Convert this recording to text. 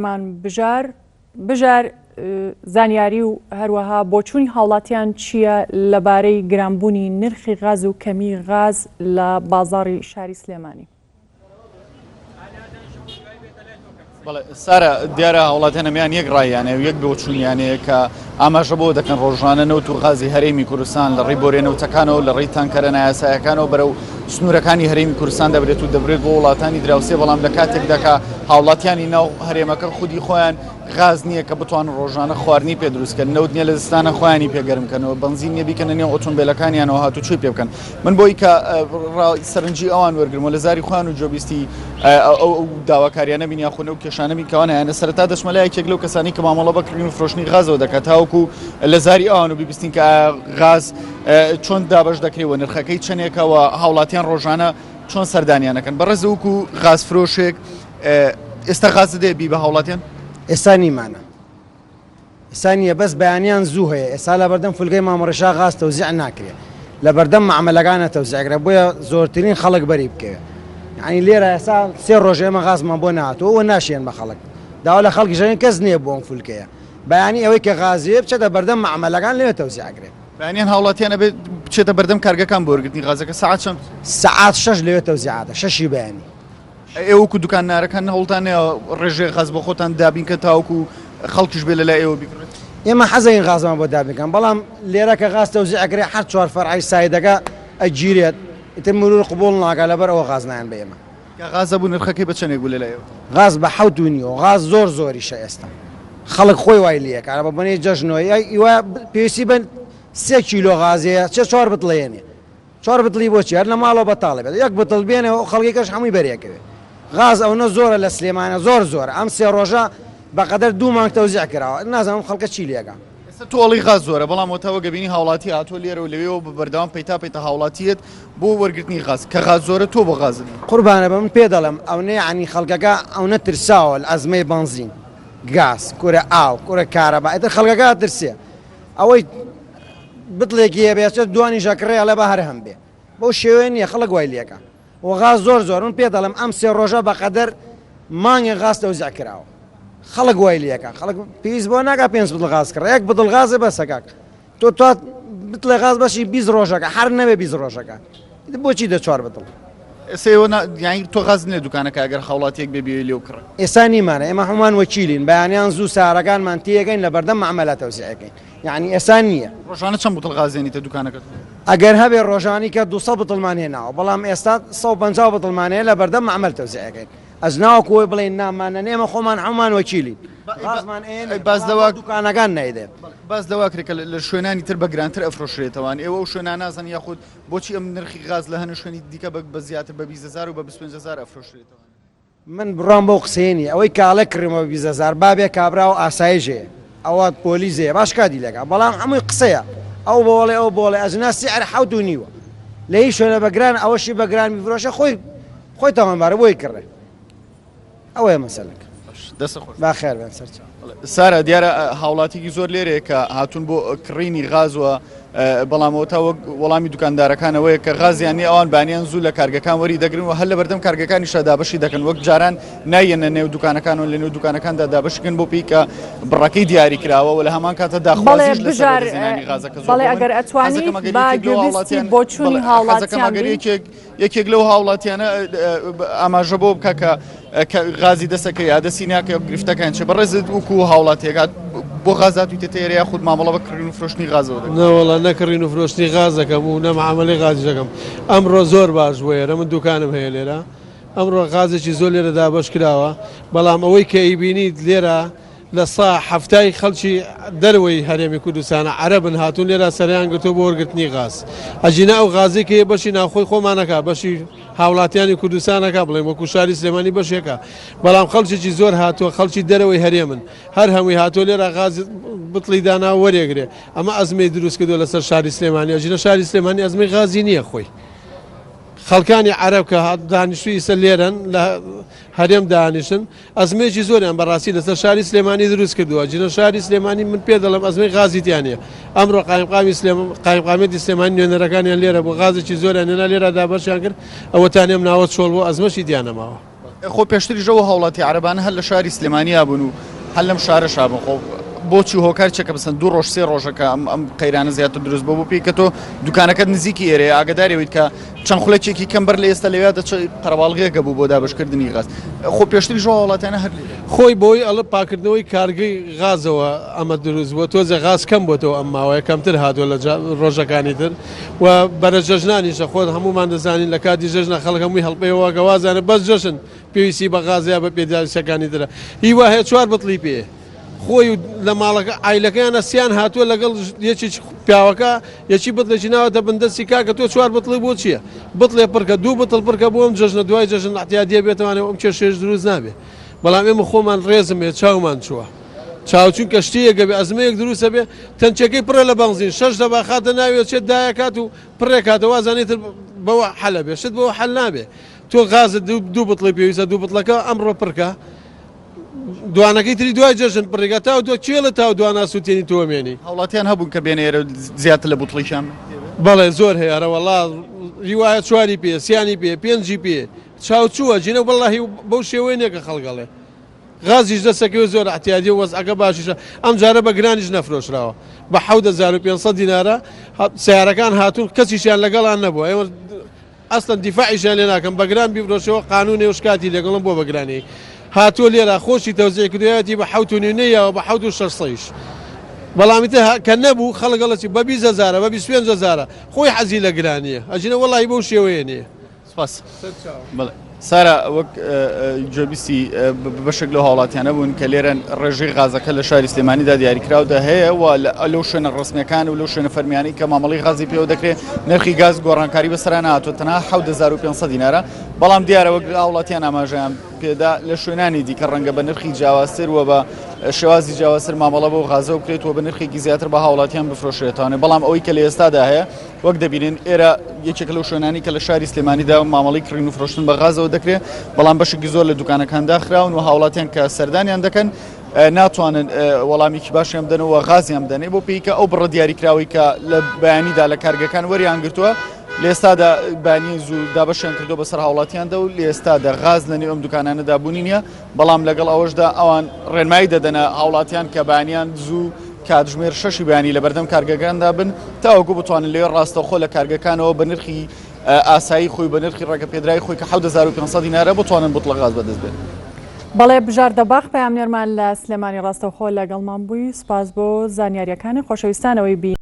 مان بژار بژار زانیاری و هەروەها بۆچوونی هاوڵاتیان چییە لەبارەی گرانبوونی نرخی غاز و کەمی غاز لە بازاڕی شاری سلێمانی؟ سارا دیارە هاوڵاتیان ئەمیان یەک ڕایانە و یەک بۆچوونیانەیە کە ئاماژە بۆ دەکەن ڕۆژانە نەوت و غازی هەرێمی کوردستان لە ڕێی بۆرێ نەوتەکانەوە لە ڕێی تانکەرە نایاسایەکانەوە بەرەو سنوورەکانی هەرێمی کوردستان دەبرێت و دەبرێت بۆ وڵاتانی دراوسێ، بەڵام لە کاتێکدا کە هاوڵاتیانی ناو هەرێمەکە خودی خۆیان غاز نییە کە بتوانن ڕۆژانە خواردنی پێ دروست کەن، نەوت نییە لە زستانە خۆیانی پێ گەرم کەنەوە، بەنزین نییە بیکەنە نێو ئۆتۆمبێلەکانیانەوە هاتوچۆی پێ بکەن. من بۆی کە سەرنجی ئەوان وەرگرم و لە زاری خۆیان و گوێبیستی ئەو داواکاریانە بین یاخود ئەو کێشانە بین کەوان هەیانە، سەرەتا دەچمە لای یەکێک لەو کەسانی کە مامەڵە بە کڕین و فرۆشتنی غازەوە دەکات تاوەکو لە زاری ئەوان و بیبیستین کە غاز چۆن دابەش دەکرێت و نرخەکەی چەندێکە و هاوڵاتیان ڕۆژانە چۆن سەردانیان دەکەن؟ بەڕێز وەکو غاز فرۆشێک ئێستا غاز دێ بی بە هاوڵاتیان؟ ئێستا نیمانە ئێستا نییە بەس بەیانیان زوو هەیە ئێستا لە بەردەم فولگەی مامەڕێشا غاز تەوزیع ناکرێ لە بەردەم مەعمەلەکانە تەوزیع کرا بۆیە زۆرترین خەڵک بەری بکەوێ یعنی لێرە ئێستا سێ ڕۆژ ئێمە غازمان بۆ نهاتووە و ناشێن بە خەڵک داوا لە خەڵکیش دەکەین کەس نییە بۆ ئەم فولکەیە بەیانی ئەوەی کە غازیە بچێتە بەردەم مەعمەلەکان لەوێ تەوزیع کرێ. بەیانیان هاوڵاتیان ئەبێت بچێتە بەردەم کارگەکان بۆ وەرگرتنی غازەکە سەعات چەند؟ سەعات شەش لەوێ تەوزیعاتە شەشی بەیانی. ئێوە وەکو دوکاندارەکان هەوڵتان نەیە ڕێژەی غاز بۆ خۆتان دابین کەن تاوەکو خەڵکیش بێ لەلای ئێوە بیکڕێت؟ ئێمە حەزەکەین غازمان بۆ دابین کەن بەڵام لێرە کە غاز تەوزیع ئەکرێ هەر چوار فەرعی سایدەکە ئەگیرێت ئیتر مرور قبوڵ ناکا لەبەر ئەوە غاز نایەن بە ئێمە. کە غاز هەبوو نرخەکەی بە چەندێک بوو لەلای ئێوە؟ غاز بە حەوت و نیوە غاز زۆر زۆریشە ئێستا خەڵک خۆی وای لێکا بە بۆنەی جەژنەوە ئیوە پێویستی بە سێ کیلۆ غازەیە چێ چوار بتڵێنێ چوار بتڵی بۆچی هەر لە ماڵەوە بەتاڵێ بێت یەک بتڵ بێنێ و خەڵکیکەش هەمووی بەرێکەوێ غاز ئەونە زۆرە لە سلێمانە زۆر زۆرە ئەم سێ ڕۆژە بەقەدەر دوو مانگ تەوزیع کراوە نازانم خەڵکە چی لێکا. ئێستا تۆ ئەڵێی غاز زۆرە بەڵام وەتا وەک ئەبینی هاوڵاتی هاتووە لێرە و لەوێوە بە بەردەوام پەیتا پەیتا هاوڵاتییەت بۆ وەرگرتنی غاز کە غاز زۆرە تۆ بۆ غازت نیە. قوربانە بە من پێ دەڵێم ئەونە یەعنی خەڵکەکە ئەونە ترساوە لە ئەزمەی بەنزین گاز کورە ئاو کورە کارەبا ئیتر خەڵکەکە ئەترسێ ئەوەی بتڵێکی هەبێ ئەچێت دوانیش ئەکڕێ ئەڵێ با هەر هەم بێ بەو شێوەیە نیە خەڵک وای لێکا و غاز زۆر زۆر من پێ دەڵێم ئەم سێ ڕۆژە بەقەدەر مانگێک غاز تەوزیع کراوە خەڵک وای لێکا خەڵک پێویست بۆ ناکا پێنج بتڵ غاز کڕێ یەک بتڵ غازێ بەسە کاک تۆ تا بتڵێ غاز بەشی 20 ڕۆژەکە هەر نەبێ 20 ڕۆژەکە بۆچی دە چوار بتڵ ئێستا ئێوە نا یانی تۆ غاز نیە دوکانەکە ئەگەر هاوڵاتیەک بێ بێ لێو کڕێ. ئێستا نیمانە ئێمە هەموومان وەکیلین بەیانیان زوو سارەکانمان تێگەین لە بەردەم مەعمەلە تەوزیعەکەین یانی ئێستا نییە. ڕۆژانە چەند بوتڵ غاز دێنیتە دوکانەکەت؟ ئەگەر هەبێ ڕۆژانی کە 200 بتڵمان هێناوە بەڵام ئێستا 150 بتڵمان هەیە لە بەردەم مەعمەل تەوزیعەکەین ئەجنا وەکو ئەوەی بڵێین نامانەن ئێمە خۆمان هەموومان وەکیلین غازمان ئێنێ باس لەوە دوکانەکان نایدەن. باس لەوە کرێ کە لە شوێنانی تر بە گرانتر ئەفرۆشرێتەوە ئێوە ئەو شوێنانە نازانن یاخود بۆچی ئەم نرخی غاز لە هەنێ شوێنی دیکە بە زیاتر بە 20 هەزار و بە 25 هەزار ئەفرۆشرێتەوە؟ من بڕوام بەو قسەیە نیە ئەوەی کاڵێ کڕیمە بە 20 هەزار با بێ کابرا و ئاسایش هەیە ئەوە پۆلیس هەیە باش کاتی لێکا بەڵام هەمووی قسەیە ئەو بۆڵێ ئەو بۆڵێ ئەجنا سعر حەوت و نیوە لە هیچ شوێنە بە گران ئەوەشی بە گران بیفرۆشە خۆی خۆی تاوانبارە بۆی کڕێ ئەوەیە مەسەلەکە. باش دەست خۆش. با خێر بێن سەرچاو. سارا دیارە هاوڵاتیکی زۆر لێرەیە کە هاتوون بۆ کڕینی غاز و بەڵام ئەوە تا وەک وەڵامی دوکاندارەکانەوەیە کە غازیان نیە ئەوان بانیان زوو لە کارگەکان وەری دەگرن و هەر لە بەردەم کارگەکانیشا دابەشی دەکەن وەک جاران نایەنە نێو دوکانەکان و لە نێو دوکانەکاندا دابەشکن بۆ پێی کە بڕەکەی دیاری کراوە و لە هەمان کاتە بەڵێ داخوازیش لەسەر بژار بەدەستهێنانی غازەکە زۆر بەڵێ بۆ من ئەگەر ئەتوانیت حەزەکەم ئەگەر با یەکێک لەو گوێبیستی هاوڵاتیان بۆچوونی بەڵێ حەزەکەم هاوڵاتیان ئەگەر بین. یەکێک یەکێک لەو هاوڵاتیانە ئاماژە بۆ بکە کە کە غازی دەسەکە یا دەستی ناکە گرفتەکان چێ بەڕێزت وکو هاوڵاتیەکە بۆ غازات و تێتێرە یاخود مامەڵە بە کڕین و فرۆشتنی غازەوە دەکەن؟ نەوەڵا نە کڕین و فرۆشتنی غاز دەکەم و نە معامەلەی غازیش دەکەم ئەمڕۆ زۆر باش بووە ئێرە من دوکانم هەیە لێرە ئەمڕۆ غازێکی زۆر لێرە دابەش کراوە بەڵام ئەوەی کە ئەیبینیت لێرە لە سا حەفتای خەڵکی دەرەوەی هەرێمی کوردستانە عەرەبن هاتوون لێرە سەرەیان گرتووە بۆ وەرگرتنی غاز ئەگینا ئەو غازەی کە بەشی ناوخۆی خۆمانەکە بەشی هاوڵاتیانی کوردستانەکە بڵێن وەکو شاری سلێمانی بەشێکە بەڵام خەڵکێکی زۆر هاتووە خەڵکی دەرەوەی هەرێمن هەر هەمووی هاتووە لێرە غاز بتڵی دانا وەرێگرێ ئەمە ئەزمەی دروست کردووە لەسەر شاری سلێمانی ئەگینا شاری سلێمانی ئەزمەی غازی نییە خۆی خەڵکانی عەرەب کە دانیشتووی ئیسە لێرەن لە هەرێم دانیشن ئەزمەیەکی زۆریان بەڕاستی لەسەر شاری سلێمانی دروست کردووە، جنە شاری سلێمانی من پێ دەڵێم ئەزمەی غازی تیا نییە، ئەمڕۆ قایمقامی قایمقامیەتی سلێمانی نوێنەرەکانیان لێرە بوو غازێکی زۆریان هێنا لێرە دابەشیان کرد، ئەوەتانێم ناوە چۆڵ بوو ئەزمەشی تیا نەماوە. خۆ پێشتریش ئەو هاوڵاتی عەرەبانە هەر لە شاری سلێمانیا بوون و هەر لەم شارەشا بوون خۆ بۆچی هۆکار چیە کە بەسەن دوو ڕۆژ سێ ڕۆژە کە ئەم ئەم قەیرانە زیاتر دروست بۆ بوو پێی کە تۆ دوکانەکەت نزیکی ئێرەیە ئاگداری ئەویت کە چەند خولەکێکی کەم بەر لە ئێستا لەوێ دەچێت قەرەباڵغیەکە بوو بۆ دابەشکردنی غاز خۆ پێشتریش ئەو هاوڵاتیانە هەر لێرە خۆی بۆی ئەڵە پاکردنەوەی کارگەی غازەوە ئەمە دروست بووە تۆزێ غاز کەم بۆتەوە ئەم ماوەیە کەمتر هاتووە لە ڕۆژەکانی تر و بەرە جەژنانیشە خۆت هەموومان دەزانین لە کاتی جەژنە خەڵک هەمووی هەڵپەیەوە کە وازانە بەس جەژن پێویستی بە غاز یا بە پێداویستیەکانی ترە هی وا هەیە چوار بتڵی پێ خۆی و لە ماڵەکە عایلەکەیانە سیان هاتووە لەگەڵ یەکێکی پیاوەکە یەکی بتڵێکی ناوەتە بندەستی کاکە تۆ چوار بتڵی بۆ چییە بتڵێ پڕکە دوو بتڵ پڕکە بۆ ئەم جەژنە دوای جەژن احتیادیە بێتوانێ ئەم کێشەیەش دروست نابێ بەڵام ئێمە خۆمان ڕێزم هەیە چاومان چووە چاو چونکە شتیەکە بێ ئەزمەیەک دروستە بێ تەنکیەکەی پڕە لە بەنزین شەش دەبا خاتە ناوی چێت دایەکات و پڕێکاتەوە وازانێت تر بەوە حەلە بێ شت بەوە حەل نابێ تۆ غازت دوو بتڵی پێویستە دوو بتڵەکە ئەمڕۆ پڕکە دوانەکەی تری دوای جەژن پڕیگە تاو تۆ کێڵە تاو دوانا سووتێنی تۆ مێنی. هاوڵاتیان هەبوون کە بێنە ئێرە زیاتر لە بوتڵێکیان بەڵێ زۆر هەیە ئەرە وەڵا ریوایە چواری پێ سیانی پێ پێنجی پێ چاو چووە جینە وەڵاهی بەو شێوەیە نییە کە خەڵک ئەڵێ غازیش دەستەکەوێ زۆر احتیادیە و وەزعەکە باشیشە ئەم جارە بە گرانیش نەفرۆشراوە بە 7500 دینارە سیارەکان هاتوون کەسیشیان لەگەڵان نەبووە ئێمە ئەسڵەن دیفاعیشیان لێ ناکەم بەگران بیفرۆشەوە قانونێ و شکاتی لەگەڵم بۆ بەگرانی هاتووە لێرە خۆشی تەوزیع کردویەتی بە حەوت و نیو نەیاوە بە حەوت و شەش سەیش بەڵام ئیتر کە نەبوو خەڵک ئەڵێ چی بە 20 هەزارە بە 25 هەزارە خۆی حەزی لە گرانیە ئەجینە وەڵی بەو شێوەیە نییە. سپاس. بەڵێ سارا وەک گوێبیستی بەشێک لەو هاوڵاتیانە بوون کە لێرە ڕێژەی غازەکە لە شاری سلێمانیدا دیاریکراودا هەیە و لەو شوێنە ڕسمیەکان و لەو شوێنە فەرمیانەی کە مامەڵی غازی پێوە دەکرێت نرخی گاز گۆڕانکاری بەسەرا نهاتوە تەنها 7500 دینارە بەڵام دیارە وەک هاوڵاتیان ئاماژەیان پێدا لە شوێنانی دیکە ڕەنگە بە نرخی جیاوازتر و بە شێوازی جیاوازتر مامەڵە بۆ غازە بکرێت و بە نرخێکی زیاتر بە هاوڵاتیان بفرۆشرێتانێ بەڵام ئەوەی کە لە ئێستادا هەیە وەک دەبینن ئێرە یەکێکە لەو شوێنانی کە لە شاری سلێمانیدا مامەڵەی کڕین و فرۆشتن بە غازەوە دەکرێت، بەڵام بەشێکی زۆر لە دوکانەکان داخراون و هاوڵاتیان کە سەردانیان دەکەن ناتوانن وەڵامێکی باشیان بدەنەوە و غازیان بدەنێ بۆ پێی کە ئەو بڕە دیاریکراوەی کە لە بەیانیدا لە کارگەکان وەریان گرتووە لە ئێستادا بەیانی زوو دابەشیان کردو بەسەر هاوڵاتیاندا و لە ئێستادا غاز لە نێو ئەم دوکانانەدا بوونی نییە بەڵام لەگەڵ ئەوەشدا ئەوان ڕێنمایی دەدەنە هاوڵاتیان کە بەیانیان زوو کاتژمێر شەشی بەیانی لەبەردەم کارگەکاندا بن تاوەکو بتوانن لەوێ ڕاستەوخۆ لە کارگەکانەوە بە نرخی ئاسایی خۆی بە نرخی ڕێگەپێدراوی خۆی کە 7500 دینارە بتوانن بوتڵە غاز بەدەست بێنن. بەڵێ بژار دەباغ پەیامنێرمان لە سلێمانی ڕاستەوخۆ لەگەڵمان بووی سوپاس بۆ زانیاریەکانی خۆشەویستانەوەی بی.